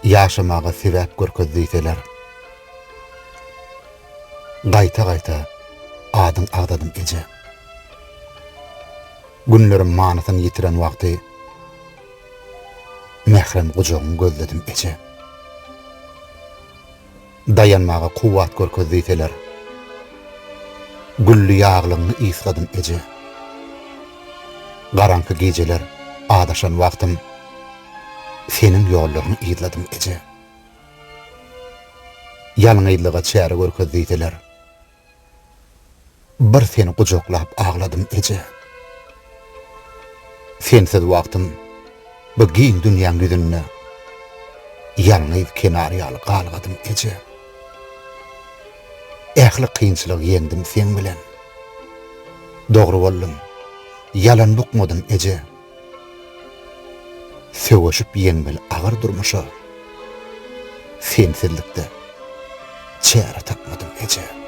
Ýaşamaga sebäp görkez diýseler. Gaýta-gaýta adyň agzadym eje. Günlerim manysyny ýitiren wagty mährem gujagyňy gözledim eje. Daýanmaga kuwwat görkez diýseler, gülli ýaglygyňy ysgadym eje. Garaňky gijeler azaşan wagtym seniň ýollaryňy yzladym eje. Ýalňyzlyga çäre görkez diýseler, bir seni gujaklap agladym eje. Sensiz wagtym bu giň dünýäň ýüzünde ýalňyz kenar ýaly galgadym eje. Ähli kynçylygy ýeňdim seň bilen. Dogry boldum, ýalan bukmadym eje. Söweşip ýeňmeli agyr durmuşa. Sensizlikde çäre tapmadym eje.